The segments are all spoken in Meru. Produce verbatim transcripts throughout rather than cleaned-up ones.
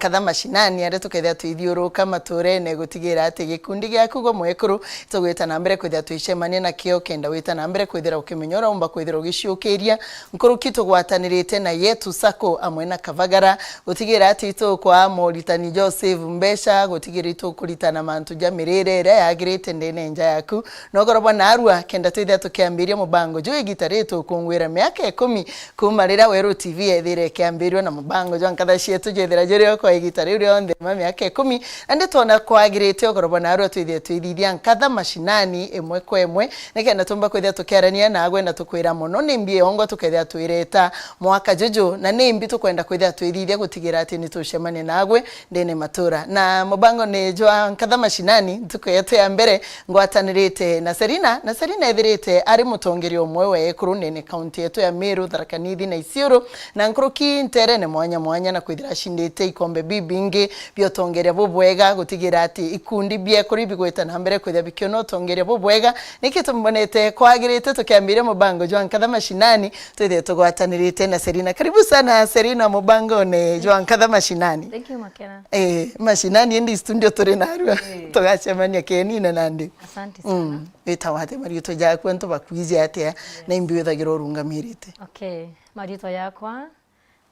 Nkatha Mashinani, aria tukethira twithiuruka maturene gutigira ati gikundi giaku gwa mwekuru tugwita na mbere kwithira twicemania nakio, kenda wita na mbere kwithira ukimenya uria umba kwithira ugiciukiria nkuruki tugwatanirite na Yetu Sacco amwe na Kavagara, gutigira ati itukwa Moritani Joseph mbeca, gutigira itukuritana mantu ja mirire iria yagirite ndene nja yaku, na ugoro bwa narua, kenda twithira tukiambiria mubango juu igita riri tukungwira miaka ikumi kuuma riria Weru T V yethire ikiambirua na mubango jwa nkatha cietu jethira juri o kwa igita riu rionthe ma miaka ikumi, na ndi twona kwagirite ugoro bwa narua twithire twithithia nkatha mashinani imwe kwa imwe, nikenda tumba kwithira tukiarania nagwe na tukwira mono ni mbi yongwa tukethira twireta mwaka juju, na ni mbi tukwenda kwithira twithithia gutigira ati ni tucemania nagwe ndene matura. Na mubango ni jwa nkatha mashinani, ntuku yetu ya mbere, ngwatanirite na Serina, na Serina ethirite ari mutongeria umwe wa ekuru nene kaunti yetu ya Meru, Tharaka Nithi na Isiolo, na nkuruki nterene mwanya mwanya, na kwithira acindite ikombe bibingi bia utongeria bubwega, gutigira ati ikundi bia ekuru ibigwita na mbere kwithira bikiona utongeria bubwega. Niki tumbonete kwagirite tukiambiria mubango jwa nkatha mashinani, twithire tugwatanirite na Serina. Karibu sana Serina mubangone jwa nkatha mashinani. Thank you, Makena. Eh, mashinani indi studio turi narua. Eh. Tugacemania kenine nandi. Asante sana. Mm. Witagwa atia, mariitwa jaku, antu bakwiji atia, na imbi withagira urungamirite? Okay. Mariitwa yakwa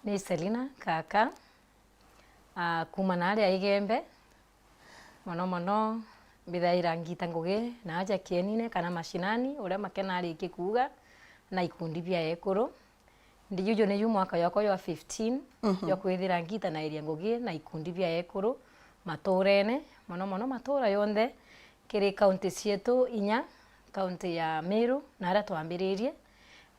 ni Selina Kaka. Ah, kuuma naaria Igembe. Mono mono mbithaira ngita ngugi na aja kienine kana mashinani, uria Makena arikie kuuga, na ikundi bia ekuru. Ndi juju ni ju mwaka jwakwa jwa fifteen, mhm, jwa kwithira ngitanairia ngugi na ikundi bia ekuru maturene, mono mono matura yonthe kiri kaunti cietu inya, kaunti ya Meru, na aria twambiririe,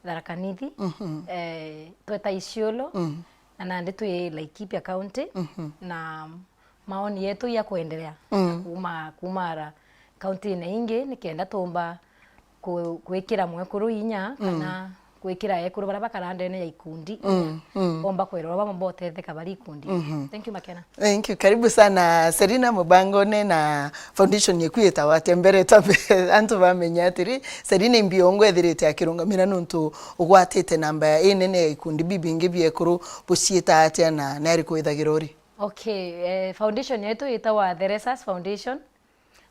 Tharaka Nithi, mhm, eh, tweta Isiolo, mhm, na nandi twi Laikipia County, mhm, na maoni yetu ya kwendelea, mm, kuma, kumara kaunti-ine ingi, nikenda tumba ku-, gwikira mwekuru inya, mm, kana gwikira ekuru baria bakara ndene ya ikundi inya, mm, mm, bomba kwerwa bamwe botetheka bari ikundi. Mhm. Thank you, Makena. Thank you. Karibu sana, Serina, mubangone na foundation yeku yetagwa atia? Mbere twambe antu bamenya atiri, Serina imbi yongwa ethirite akirungamira nontu ugwatite namba inene ya ikundi bibingi bia ekuru, buciita atia na ni ariku withagira uri? Okay, eh, foundation yetu yitagwa Theresa's Foundation.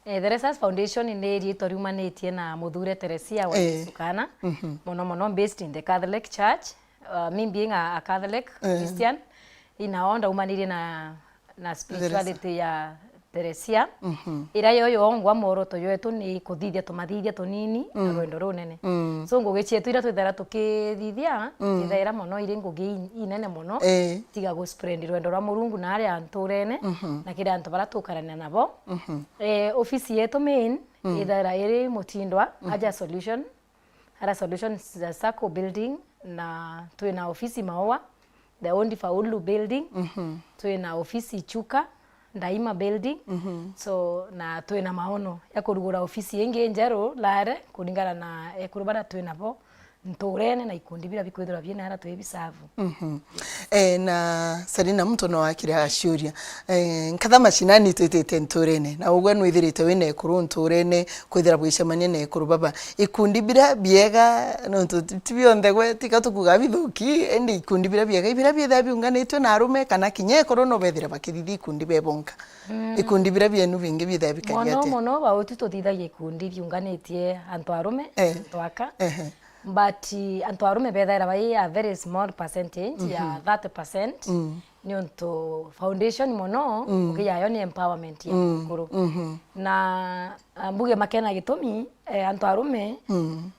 Eh, Theresa's Foundation ni riitwa riumanitie na muthure Teresia wa, eh, Yesu Kana, mhm, mono mono based in the Catholic Church. Uh, me being a, a Catholic, eh, Christian, inao ndaumanirie na, na spirituality, Theresia, ya Teresia, mhm, iria yo yongwa mworoto jwetu ni kuthithia tumathithia tunini na, mm, rwendo runene. Mm. So, ngugi cietu iria twithaira tukithithia, mm, ithaira mono iri ngugi in-, inene mono, eh, tiga gu spread rwendo rwa Murungu na aria anturene, mhm, na kiri antu baria tukarania nabo. Mhm. Eh, ofisi yetu main, mm, ithaira iri Mutindwa, mhm, aja Solution, ara Solution Sacco Building, na twina ofisi Maua, the old Faulu Building, mhm, twina ofisi Chuka, Daima Building. Mhm. So, na twina maono ya kurugura ofisi ingi njeru Lare, kuringana na ekuru baria twinabo nturene na ikundi biria bikwithirwa biina ara twi bisavu. Mhm. Eh, na Serina, muntu no akire aciuria. Eh, nkatha mashinani twitite nturene, na ugwe nwithirite wina ekuru nturene, kwithira bwicemania na ekuru baba. Ikundi biria biega, nontu ti, ti bionthe gwe, tiga tukuga bithuki, indi ikundi biria biega, ibiria biethira biunganitwe na arume, kana kinya ekuru no bethire bakithithia ikundi bebonka. Mm. Ikundi biria bienu bingi biethira bikaria atia? Mono mono, bautu tuthithagia ikundi biunganitie antu arume, eh, antu aka. Ehe. But, eh, antu arume bethaira bai a very small percentage ya, mhm, thirty percent. Mm. Niuntu foundation mono, mm, ngugi yayo ni empowerment ya, mm, ekuru. Mhm. Na, ah, mbuge Makena gitumi, eh, antu arume, mm,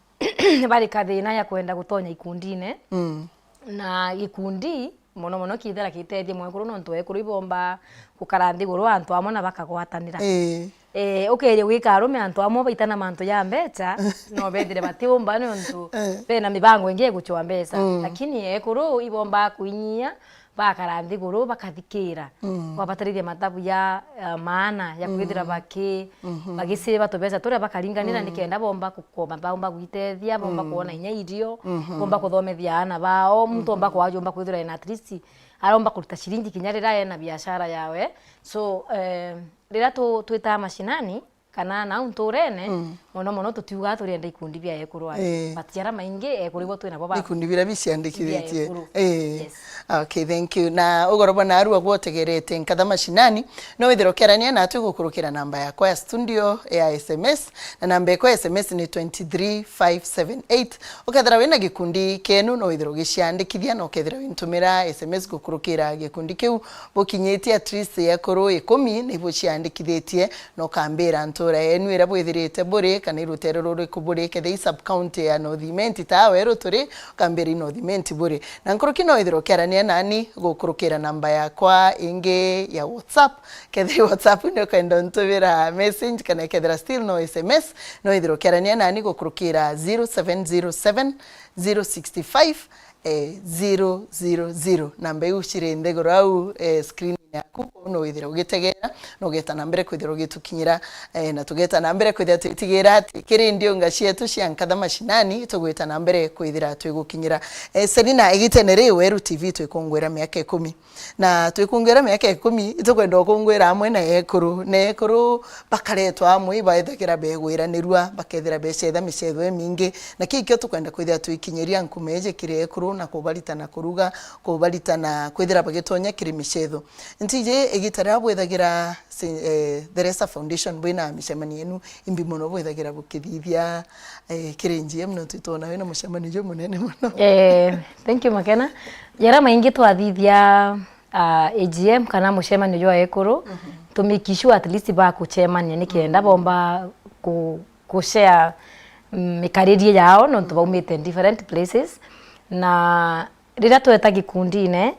bari kathina ya kwenda gutonya ikundine. Mm. Na gikundi, mono mono, kiithira kitethie mwekuru, nontu ekuru ibomba gukara nthiguru antu amwe na bakagwatanira. Ii. Eh, ukeeria gwika arume antu amwe baitana mantu ja mbeca, no bethire batiumba nontu, eh, bena mibango ingi igucwa mbeca. Mm. Lakini ekuru ibomba kwinyia, bakara nthiguru, bakathikira. Mm. Kwabatarithia mathabu ya, ya maana ya kwithira, mm, baki-, mhm, bagicira tubeca turia bakaringanira, mm, nikenda bomba kukoma, bomba gwitethia, bomba, mm, kwona inya irio, mhm, bomba kuthomethia aana bao, muntu omba, mhm, kwajumba kwithira ena at least aromba kuruta ciringi kinya riria ena biashara yawe. So, eh, riria tu-, twitaga mashinani, kana nau nturene, mm, mono mono tutiugaga turienda ikundi bia ekuru aja. Eh. But jaria maingi ekuru ibo twinabo ba ikundi biria biciandikithitie. Bia ekuru. Eh. Yes. Okay, thank you. Na ugoro bwa narua gwotegerete nkatha mashinani, no withirwe ukiarania natwi gukurukira namba yakwa ya studio ya S M S, na namba ekwa ya S M S ni twenty three five seven eight. Ukethira wina gikundi kenu, no withirwe ugiciandikithia, na ukethira wintumira S M S gukurukira gikundi kiu, bukinyitie at least ekuru ikumi ni buciandikithitie, na ukambira ntura yenu iria bwithirite buri, kana i rutere ruriku buri, kethira i sub county ya North Imenti, ta Weru turi, ukambira i North Imenti buri. Na nkuruki no withirwe ukiarania nani gukurukira namba yakwa ingi ya WhatsApp. Kethira i WhatsApp ni ukwenda untubira message, kana kethira still no S M S, no withirwe ukiarania nani gukurukira zero seven zero seven, zero six five, eh, zero zero zero. Namba iu ciri nthiguru au, eh, screen yaku, kwou no withire ugitegera, na ugeta na mbere kwithira ugitukinyira, eh, na tugeta na mbere kwithira twitigira ati kiri ndiunga cietu cia nkatha mashinani, tugwita na mbere kwithira twigukinyira. Eh, Selina, igitene ri Weru T V twikungwira miaka ikumi. Na twikungwira miaka ikumi, itukwenda ukungwira amwe na ekuru. Na ekuru bakaretwa amwe, ibaethagira begwiranirua, bakethira becetha micetho imingi. Na kiu kio tukwenda kwithira twikinyiria nkuma iji kiri ekuru na kubaritana kuruga, kubaritana kwithira bagitonya kiri micetho. Ntiji igita riria bwithagira si-, eh, Theresa Foundation bwina micemanio yenu, imbi mono bwithagira bukithithia, eh, kiri G M, nontu itwona wina mucemanio jumunene mono. Eh, thank you, Makena. Jaria maingi twathithia, ah, A G M kana mucemanio jwa ekuru, mhm, to make sure at least bakucemania nikenda, mhm, bomba ku-, kushare, mm, mikaririe yao, nontu baumite in different places. Na riria tweta gikundine,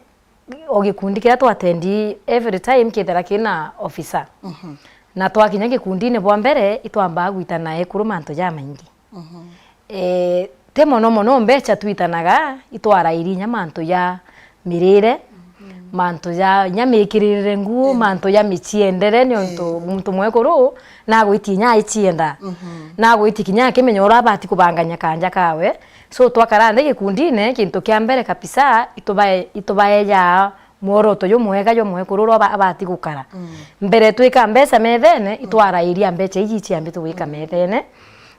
o gikundi kiria twatendi every time kithira kina officer. Mhm. Na twakinya gikundine bwa mbere, itwambaga gwitana ekuru mantu jamaingi. Mhm. Eh, ti mono mono mbeca twitanaga, itwarairie inya mantu ja mirire, mhm, mantu ja inya mikiririre nguo, eh, mantu ja miciendere, niontu, eh, muntu mwekuru nagwitie inya aicienda. Mhm. Nagwitie kinya akimenya uria abati kubangania kanja kawe. So, twakara nthi gikundine, kintu kia mbere kabisa, itubae-, itubaeja mworoto jumwega jwa mwekuru uria aba-, abati gukara. Mm. Mbere twika mbeca methene, mm, itwarairia mbeca iji ciambite gwika, mm, methene,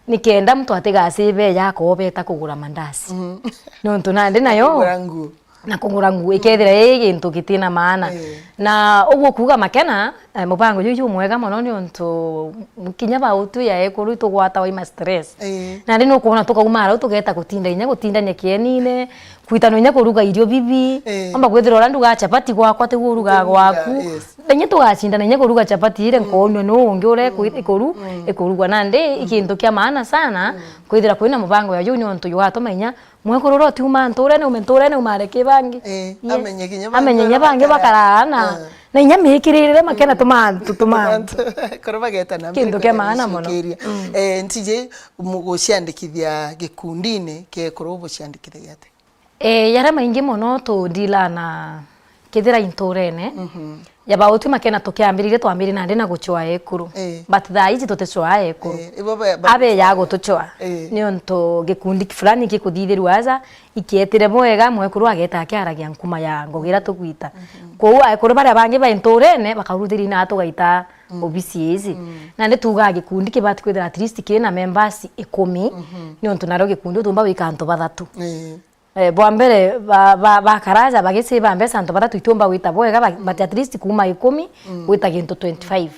nikenda muntu atigacibe ya koobeta kugura mandaci. Mm. Nontu nandi nayo kugura nguo. Na kugura nguo, ikethira ii gintu gitina maana. Eh. Na uguo kuuga Makena, eh, mubango juju jumwega mono niuntu kinya bautu ya ekuru itugwatawa i ma stress. Eh. Nandi nukwona tukauma arau tugeta gutinda inya gutindania kienine, kwitana inya kuruga irio bibi. Eh. Amba kwithirwa uria ndugaa chapati gwakwa tiguo urugaa gwaku. Yes. Na inya tugacindana inya kuruga chapati iria, mm, nkoonua nuu ungi uria iku-, mm, ikuru-, mm, ikurugwa. Nandi, mm, i kintu kia maana sana, mm, kwithira kwina mubango ya juu niuntu jugatuma inya mwekuru uria utiuma nturene, ume nturene, umare ki bangi. Eh, yes. Amenye kinya bangi amenye uria bangi bakara. Bakaraana. Ah. Na inya mikiririre Makena, mm, tuma antu, tuma antu. Antu. Koro bageta na mbere kintu kia maana mono. Guciukiria. Mm. Eh, ntiji mu-, guciandikithia gikundine kia ekuru buciandikithagia atia? Eh, jaria maingi mono tudila na kethira i nturene, mhm, ya bautu Makena tukiambiririe, twambiririe nandi na gucwaa ekuru. Eh. But thaa iji tuticwaa ekuru. Eh, ibo ba-, ba-, abeja gutucwaa. Eh. Niuntu gikundi fulani gikuthithirua aja, ikietire bwega, mwekuru ageta akiaragia nkuma ya ngugi iria tugwita. Mhm. Kwou ekuru baria bangi bai nturene, bakaruthiri na tugaita, mm, obisi iji. Mm. Nandi tugaa gikundi kibati kwithira at least kina members ikumi, mhm, niuntu nario gikundi utiumba gwika antu bathatu. Eh. Eh, bwa mbere, ba, ba, bakaraja bagiciba mbeca antu bathatu itiumba gwita bwega, ba, mm, but at least kuuma ikumi, mm, gwita gintu twenty-five.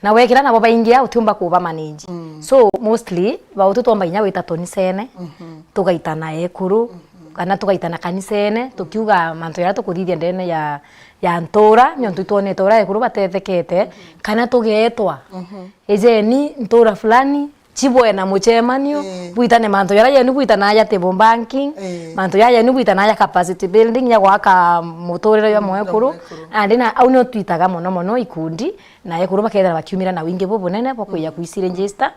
Na wekira nabo baingia, utiumba kuba manage. Mm. So, mostly, bautu twomba inya gwita tonisene, mhm, tugaitana ekuru, mhm, kana tugaitana kanisene, tukiuga mantu jaria tukuthithia ndene ya, ya ntura, niuntu itwonete uria ekuru batethekete, mhm, kana tugetwa, mhm, ejeni ntura fulani, chibwe na muchemanio, eh, bwitane mantu jaria jenu bwitanaga ja table banking, eh, mantu jaria jenu bwitanaga ja capacity building, ya gwaka muturire jwa, mm, mwekuru. Mwekuru. Nandi na au nio twitaga mono mono ikundi, na ekuru bakethira bakiumira na wingi bubunene bwa kwija, mm, kwisi register.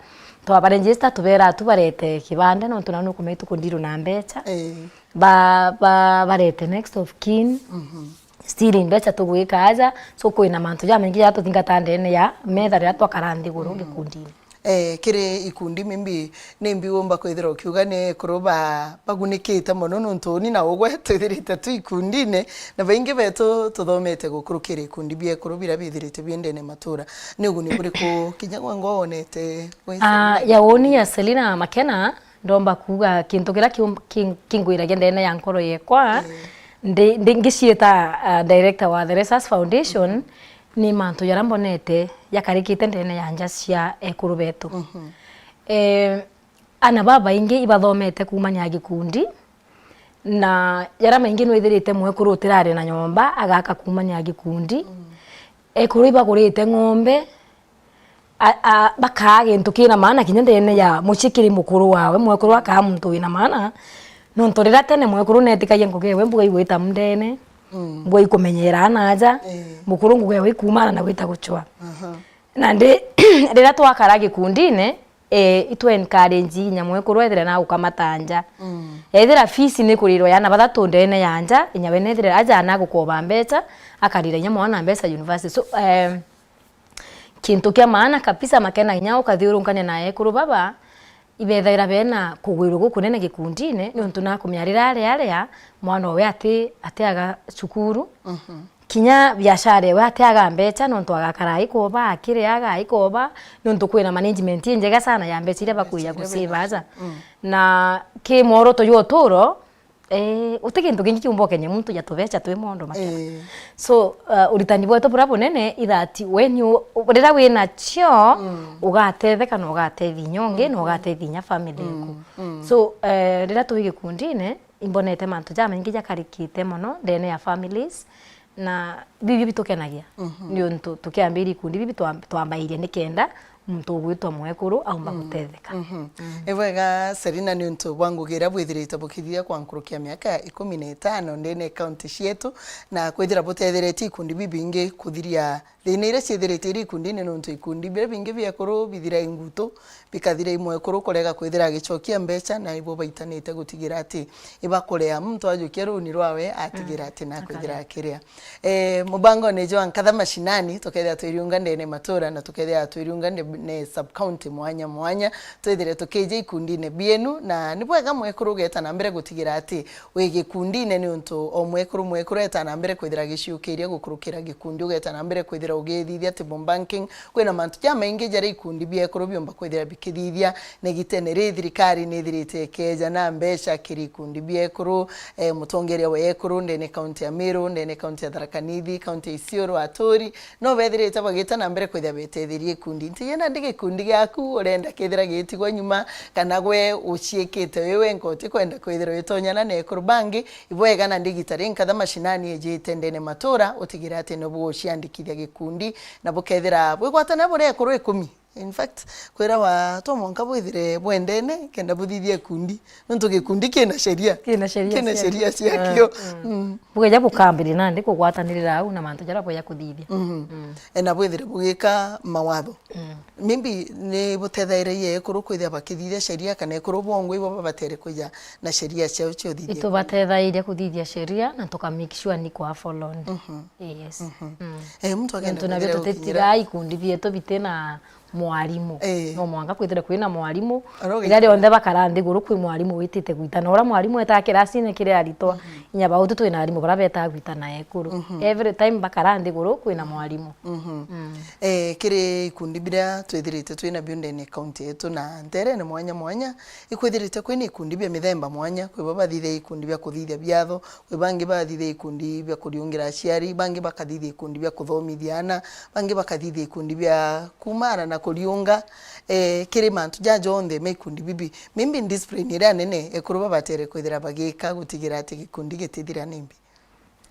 Twaba register, tubera tu barete kibande, nontu nao nukumenya itukundirwa na mbecha. Eh. Ba, ba, barete next of kin. Mhm. Still mbecha tugwika aja, so kwina mantu jamaingi jaria tuthingataa ndene ya metha riria twakara nthiguru, mm, gikundini. Eh, kiri ikundi mimbi, nimbi wumba kwithira ukiuga ni ekuru ba-, bagunikite mono, nontu uni na ugwe twithirite tu ikundine, na baingi betu tuthomete gukurukira ikundi bia ekuru biria bithirite bi ndene matura. Ni uguni buriku kinya gwe ngwa wonete? Ah, ya uni ya Selina Makena, ndomba kuuga kintu kiria kium-, kin-, kingwiragia ndene ya nkoro yekwa, ndi-, ndi-, ngiciita, ah, director wa The Resas Foundation, ni mantu jaria mbonete jakarikite ndene ya nja cia ekuru betu. Eh, ana babaingi ibathomete kuumania gikundi, na jaria maingi nwithirite mwekuru utirari na nyomba agaka kuumania gikundi. Ekuru ibagurite ng'ombe, a, a, bakaa gintu kina maana kinya ndene ya mucii kiri mukuru wawe. Mwekuru akaa muntu wina maana, nontu riria tene mwekuru netikagia ngugi ewe mbuga igwita mundene, mbuga ikumenyera naaja, mukuru ngugi ewe ikuumana na gwita gucwa. Nandi riria twakara gikundine, eh, itwe encourage inya mwekuru ethire na gukamata nja. Ethira fees ni kurirwa ya ana bathatu ndene ya nja, inya we nethire aja na gukoba mbeca, akarira inya mwana mbeca university. So, eh, kintu kia maana kabisa Makena, inya ukathiurunkania na ekuru baba, ibethaira bena kugwirwa gukunene gikundine, niuntu nakumenya riria aria aria, mwana owe ati-, atiaga cukuru, kinya biashara ewe atiaga mbeca, nontu agakara aikoba, akiria aga aikoba, nontu kwina management injega sana ya mbeca iria bakuija gusiva aja. Na ki mworoto jwa uturo, eh, uti gintu kingi kiumba ukenye muntu ja tubeca twi mondo Makena. So, uh, uritani bwetu buria bunene i that when you, riria wina cio, ugatetheka na ugatethi inya ungi, na ugatethi inya family yaku. So, eh, riria twi gikundine, imbonete mantu jamaingi jakarikite mono ndene ya families, na bibi bitukenagia. Niuntu tukiambiria ikundi bibi twa-, twambairie nikenda muntu ugwitwa mwekuru aumba gutetheka. Ibwega Selina, niuntu bwa ngugi iria bwithirite bukithithia kwa nkuruki ya miaka ikumi na itano ndene kaunti cietu, na kwithira butetheretie ikundi bibingi kuthiria thina iria ciithirite iri ikundine, nontu ikundi biria bingi bia ekuru bithira i ngutu, bikathira i mwekuru kurega kwithira agicokia mbeca, na ibo baitanite gutigira ati ibakurea muntu ajukia runi rwawe atigira ati nakwithira akiria. Eh, mubangone jwa Nkatha Mashinani, tukethira twiriunga ndene matura na tukethira twiriunga ndene sub county mwanya mwanya, twithire tukija ikundine bienu, na ni bwega mwekuru ugeta na mbere gutigira ati wi gikundine, niuntu o mwekuru mwekuru eta na mbere kwithira agiciukiria gukurukira gikundi, ugeta na mbere kwithira ugithithia table banking. Kwina mantu jamaingi jaria ikundi bia ekuru biumba kwithira bikithithia. Negitene ri thirikari nithirite ikeja na mbeca kiri ikundi bia ekuru, eh, mutongeria wa ekuru ndene kaunti ya Meru, ndene kaunti ya Tharaka Nithi, kaunti ya Isiolo, aturi, no bethirite bagita na mbere kwithia betetheria ikundi. Nti yena ndi gikundi giaku urenda kethira gitigwa nyuma, kana gwe uciikite wi wenka utikwenda kwithirwa witonyana na ekuru bangi, ibwega na ndigita ri Nkatha Mashinani ejite ndene matura, utigire ati no buguciandikithia gikundi, na bukethira bwigwatana buri ekuru ikumi. In fact, kwirawa to mwanka bwithire bwendene kenda buthithia ikundi, nontu gikundi kina sheria. Kina sheria Kina ciakio. sheria ciakio. Ah, mm. Mm. Bugeja bukambiria nandi kugwatanirira au na mantu jaria bweja kuthithia. Mhm. Mm. E, na bwithire bugika mawatho. Mm. Maybe ni butethairirie ekuru kwithia bakithithia sheria, kana ekuru bongwa ibo babatere kwija na sheria ciao cia uthithia? Itubatethairia kuthithia sheria na tuka make sure ni kwa followed. Mhm. Yes. Mhm. Mm. Eh, muntu agenda Nontu nabio kwithira tutitigaa gukinyira ikundi bietu bitina mwarimu. Eh. No mwanka kwithire kwina mwarimu. Arogeita. Riria rionthe bakara nthiguru kwi mwarimu witite gwita. Na uria mwarimu etaa kirasine kiri aritwa, mhm, inya bautu twina arimu baria betaa gwita na ekuru. Mhm. Every time bakara nthiguru kwina mwarimu. Mhm. Mm. Eh, kiri ikundi biria twithirite twina bio ndene kaunti yetu na nterene mwanya mwanya, ikwithirite kwina ikundi bia mithemba mwanya, kwi bo bathithagia ikundi bia kuthithia biatho, kwi bangi bathithia ikundi bia kuriungira aciari, bangi bakathithia ikundi bia kuthomithia ana, bangi bakathithia ikundi bia kumara na kuriunga, eh, kiri mantu ja jonthe ma ikundi bibi. Maybe discipline iria nene ekuru babatere kwithira bagika gutigira ati gikundi gitithira nimbi?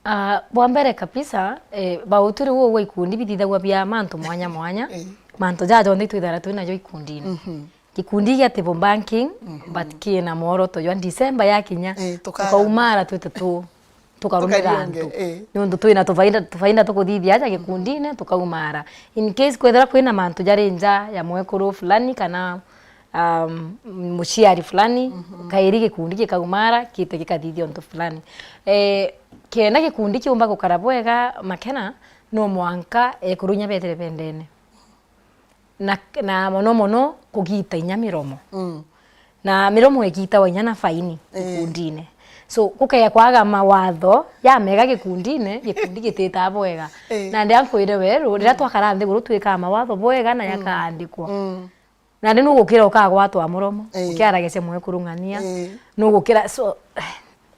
Ah, bwa mbere kabisa, eh, bautu riu ugwe ikundi bithithagua bia mantu mwanya mwanya, eh, mantu ja jonthe itwithagirwa twinajo ikundine. Mhm. Gikundi gia table banking, mhm, but kina mworoto jwa December yakinya, eh, tukaumara twite tu, tukarumira antu. Tukariunge, eh. Niuntu twina tufaida, tufaida tukuthithia aja gikundine, tukaumara. In case kwethira kwina mantu jari nja ya mwekuru fulani kana, um, muciari fulani, mhm, kairi gikundi gikaumara, kite gikathithia untu fulani. Eh, kenda gikundi kiumba gukara bwega Makena, no mwanka ekuru inya bethire bendene. Na, na mono mono kugita inya miromo. Mm. Na miromo igitagwa inya na faini. Ii. Gikundine. So, gukea kwaga mawatho jamega gikundine, gikundi gititaa bwega. Ii. Nandi ankwire weru, riria twakaraa nthiguru twikaa mawatho bwega na yakaandikwa. Mm. Nandi nugukira ukagwatwa muromo, ii, ukiaragecia mwekuru ng'ania, ii, nugukira, so,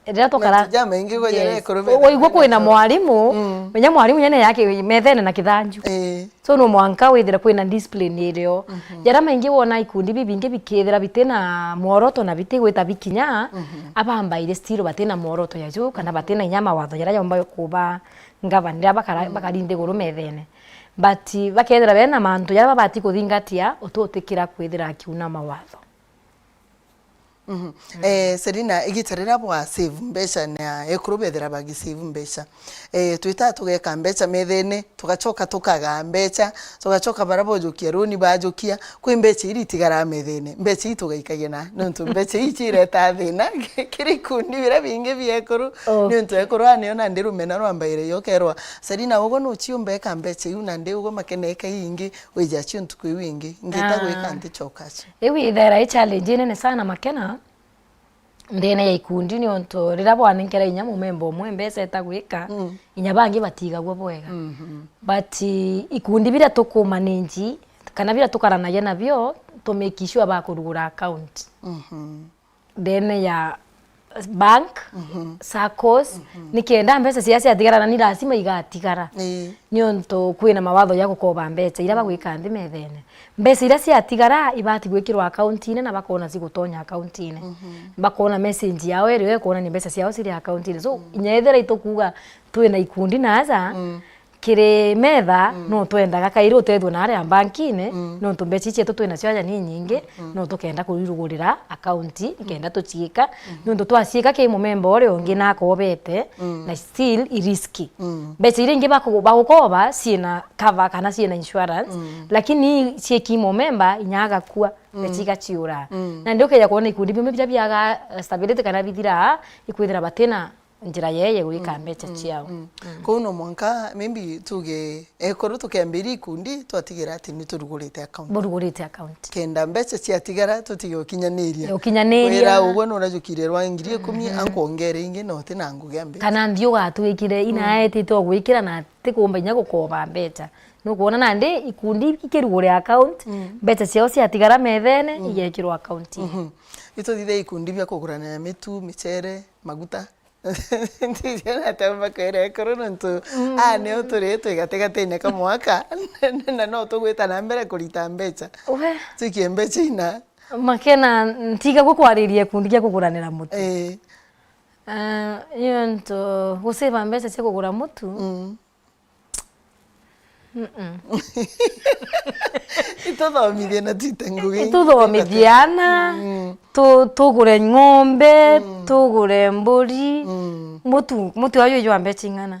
riria tukara mantu jamaingi gwa jara ekuru bethira waigua kwina mwarimu, mm, menya mwarimu nyene yake methene na kithanju. Ii. So no mwanka withira kwina discipline irio. Mhm. Jara maingi wona ikundi bibingi bikithira bitina mworoto na bitigwita bikinya, mhm, abambaire still batina mworoto ya juu, kana batina inya mawatho jara jomba kuba ngavanira bakara-, mm, bakari nthiguru methene. But bakethira bena mantu jaria babati kuthingatia, ututikira kwithira akiuna mawatho. Mhm. Mm. Eh, Selina, igita riria bwa save mbeca na ekuru bethira bagi save mbeca. Eh, twita tugeka mbeca methene, tugacoka tukaga mbeca, tugacoka bara bojukia runi bajukia, kwi mbeca iri itigara methene. Mbeca ii tugaikagia na, nontu mbeca ii cireta thina, kiri ikundi biria bingi bia ekuru, okay, nontu ekuru anio nandi rumena rwambaire yo kerwa, Selina, ugo nuciumba eka mbeca iu, nandi ugo makena eka ingi, wija cio ntuku iu ingi, ngita, ah, gwika nticoka cio. Iu ithaira i challenge inene sana makena, ndene ya ikundi, niontu riria bwanenkera inya mumemba umwe mbeca eta gwika, mm, inya bangi batigagua bwega. Mhm. But, eh, ikundi biria tukumanage, kana biria tukaranagia nabio, to make sure bakurugura account. Mhm. Ndene ya bank, mhm, saccos, mhm, nikenda mbeca cia ciatigara na ni lazima igatigara. Ii. Niontu kwina mawatho ja gukoba mbeca iria bagwika nthi methene. Mbeca iria ciatigara ibati gwikirwa akaunti-ini na bakona cigutonya akaunti-ini. Mhm. Bakona message yao irio ikwona ni mbeca ciao ciri akaunti-ini. So, mm, inya ethira itukuga twina ikundi na aja, mm, kiri metha, mm, no twendaga kairi utethwe na aria bank-ini, mm, nontu mbeca ici cietu twinacio aja ni nyingi, mm, no tukenda kurirugurira akaunti, nikenda tuciika, mm, nontu twaciika ki mumemba uria ungi nakobete, mm, na still i risk. Mm. Mbeca iria ingi baku-, bagukoba ciina cover kana ciina insurance, mm, lakini ciiki mumemba inya agakua, mm, mbeca igaciura. Mm. Nandi ukeja kwona ikundi bimwe biria biaga, eh, stability kana bithiraa, ikwithira batina njira yeye gwika, mm, mbeca, mm, ciao. Mm. Mm. Kou no mwanka, maybe tuge, ekuru tukiambiria ikundi, twatigira ati ni turugurite account. Burugurite account. Kenda mbeca ciatigara, tutige ukinyaniria. Ukinyaniria. Wira ugwe nurajukire rwa ngiri ikumi, mm-hmm, ankwongere ingi, no uti na ngugi ya mbeca. Kana nthi ugatwikire, mm, inaetite ugwikira na ti kumba inya gukoba mbeca. Nukwona nandi ikundi ikirugure account, mm, mbeca ciao ciatigara methene, mm, igekirwa account. Mhm. Ituthithe ikundi bia kuguranira mitu, michere, maguta. Ntijana ati bakwira ekuru nontu, mm, aa nio turi twi gatigatine ka mwaka, na no tugwita na mbere kurita mbeca. We. Twikie mbeca ina. Makena, ntiga gukwariria gikundi gia kuguranira mutu. Ii. Ah, nontu gusave mbeca cia kugura mutu. Mm. Mm-mm. Ituthomithie na twite ngugi. Ituthomithie ana, mm, tu-, tugure ng'ombe, mm, tugure mburi. Mm. Mutu, mutu ayo jwa mbeca ing'ana?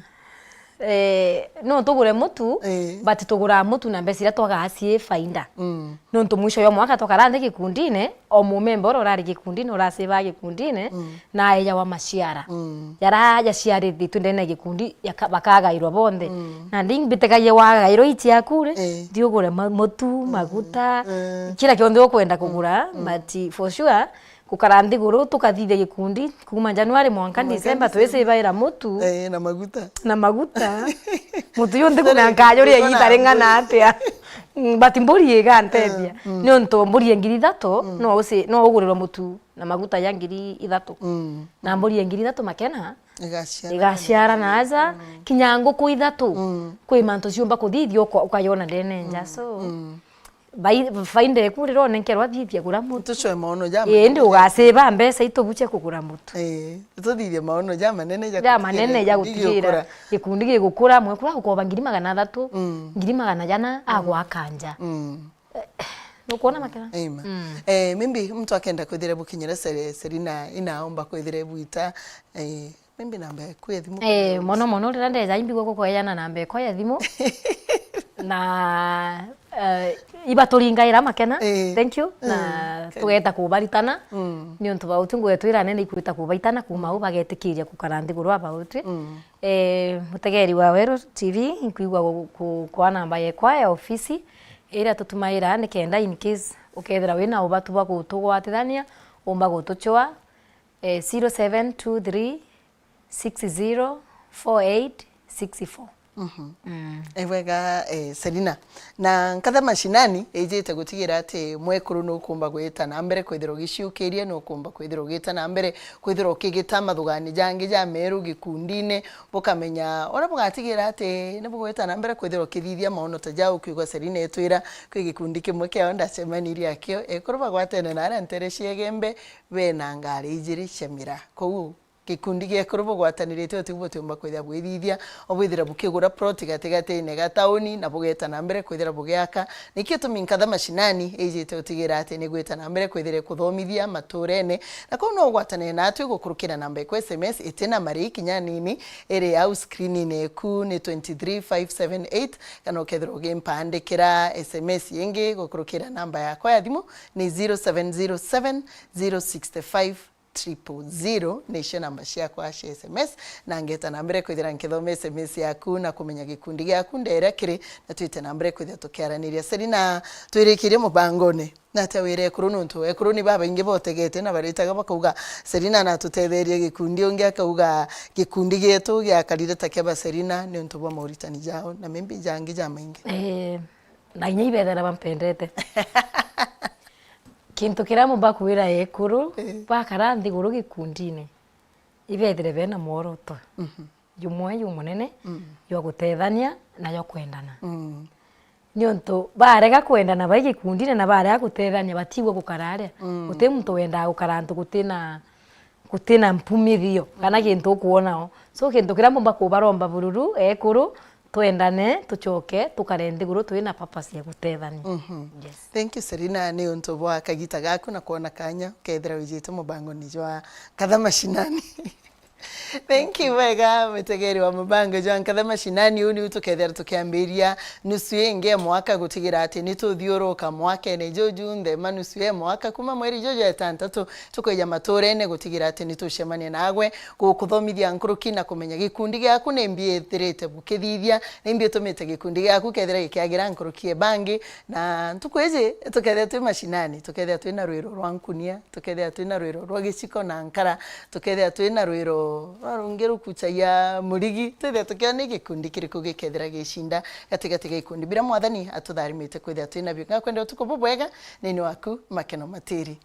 Eh, no tugure mutu, eh, but tugura mutu na mbeca iria twagaa cii faida. Mm. Nontu mwisho jwa mwaka twakara nthi gikundine, o mumemba uria urari gikundine, urasavaa gikundine, mm, na aejawa maciara. Mm. Jaria jaciarithitue ndene ya gikundi, yaka-, bakagairwa bonthe. Mm. Nandi mbitegagia wagairwa ii ciaku ri, eh, thi ugure ma-, mutu, mm, maguta, eh, kira kionthe ukwenda kugura, mm, but for sure, gukara nthiguru, tukathithia gikundi, kuma January mwanka December, twisivaira mutu. Eh, na maguta. Na maguta. Mutu yu nthi kuna nkajuria igita ring'ana atia. Mm, but mburi igantethia. Mm, mm. Nontu mburi ya ngiri ithatu, mm, no usi-, no ugurirwe mutu na maguta ja ngiri ithatu. Mm. Na mburi ya ngiri ithatu makena, igaciara, igaciara na aja, mm, kinya nguku ithatu, mm, kwi mantu ciumba kuthithia uka-, ukayona ndene nja. Mm. So, mm. Bai-, bainda eku riria unenkerwa thithia gura mutu. Tucoe maono ja, indi ugasave mbeca itubu cia kugura mutu. Ii, tuthithie maono ja manene ja, ja manene ja gutigira gikundi gigukura, mwekuru agukoba ngiri magana athatu, mm, ngiri magana jana, mm, agwaka nja. Mm. Eh, nukwona makena? Amen. Mm. Eh, maybe mtu akenda kwithira bukinyira Seri-, Serina inaomba kwithira bwita, eh, Maybe namba yaku ya thimu. Eh, mono mono riria ndeja imbigua gukwejana namba yakwa ya thimu. Na, eh, ibaturingaira makena. Eh. Thank you. Na, eh, tugeta kubaritana. Mm. Ni untu bau tu ngwetwira nene ikwita kubaitana kuma au bagetikiria gukara nthiguru aba utwi. Mm. Eh, mutegeri wa Weru T V, nkwigua gu-, gu-, kwa namba yakwa ya ofisi. Iria tutumaira ni kenda in case ukethira wina ubatu bwa gutugwatithania, umba gutuchwa, eh, zero seven two three six zero four eight six four. Mhm. Mm. Ibwega, eh, Selina. Na nkatha mashinani ijite gutigira ati mwekuru nukumba gwita na mbere kwithira ugiciukiria, nukumba kwithira ugita na mbere kwithira ukigita mathugani jangi ja meru gikundine, bukamenya uria bugatigira ati ni bugwita na mbere kwithira ukithithia maono ta jau. Ukiigua Selina etwira kwi gikundi kimwe kiao ndacemanirie akio, ekuru bagwatene na aria ntere cia Igembe bena ngari ijiri cia miraa. Kou gikundi gia ekuru bugwatanirite uti butiumba kwithira bwithithia, obwithira bukigura plot gatigatiine ga tauni na bugeta na mbere kwithira bugiaka. Nikio gitumi nkatha mashinani ijite utigira ati ni gwita na mbere kwithira kuthomithia maturene. Na kou no ugwatanire natwi gukurukira namba iku S M S itina marii kinya nini, iri au screenine eku ni twenty three five seven eight, kana ukethirwa ugimpandikira S M S ingi gukurukira namba yakwa ya thimu ni zero seven zero seven zero six five triple zero, nicio namba ciakwa cia S M S, na ngeta na mbere kwithira nkithoma S M S yaku na kumenya gikundi giaku nderia kiri, na twite na mbere kwithira tukiaraniria. Selina, twirikirie mubangone. Natia wira ekuru nuntu ekuru ni babaingi botegete na baritaga bakauga, "Selina natutetherie gikundi," ungi akauga, "Gikundi gietu giakarire ta kia ba Selina niuntu bwa mauritani jao na maybe jangi jamaingi." Eh, na inya ibethera bampendete. Kintu kiria mumba kwira ekuru, eh, bakara nthiguru gikundine, ibethire bena mworoto, mhm, jumwe jumunene, mm, jwa gutethania na jwa kwendana. Mm. Niuntu barega kwendana bai gikundine na barega gutethania, batigua gukara aria. Mm. Guti muntu wendaa gukara antu gutina, gutina mpumithio kana, mm, gintu ukwonao. So, gintu kiria mumba kubaromba bururu, ekuru, twendane, tucoke, tukare nthiguru twina purpose ya gutethania. Mhm. Yes. Thank you, Selina, ni untu bwa kagita gaku na kwona kanya ukethira wijite mubangoni jwa Nkatha Mashinani. Thank you, wega, mwitegeri wa mubango jwa Nkatha Mashinani. Uu niu tukethira tukiambiria nusu ingi ya mwaka, gutigira ati ni tuthiuruka mwakene juju nthema nusu ya mwaka, kuma mweri juju etantatu tukwija maturene, gutigira ati ni tucemania nagwe, gukuthomithia nkuruki na kumenya gikundi giaku ni mbi ithirite bukithithia, ni mbi itumite gikundi giaku kethira gikiagira nkuruki e bangi. Na ntuku iji tukethira twi mashinani, tukethira twina rwiro rwa nkunia, tukethira twina rwiro rwa giciko na nkara, tukethira twina rwiro rwa rungi rukuchagia murigi, twithira tukiona ni gikundi kiriku gikethira gicinda gatigati ga ikundi biria Mwathani atutharimite kwithira twinabio. Ngakwenda utuku bubwega, nini waku Makeno Matiri.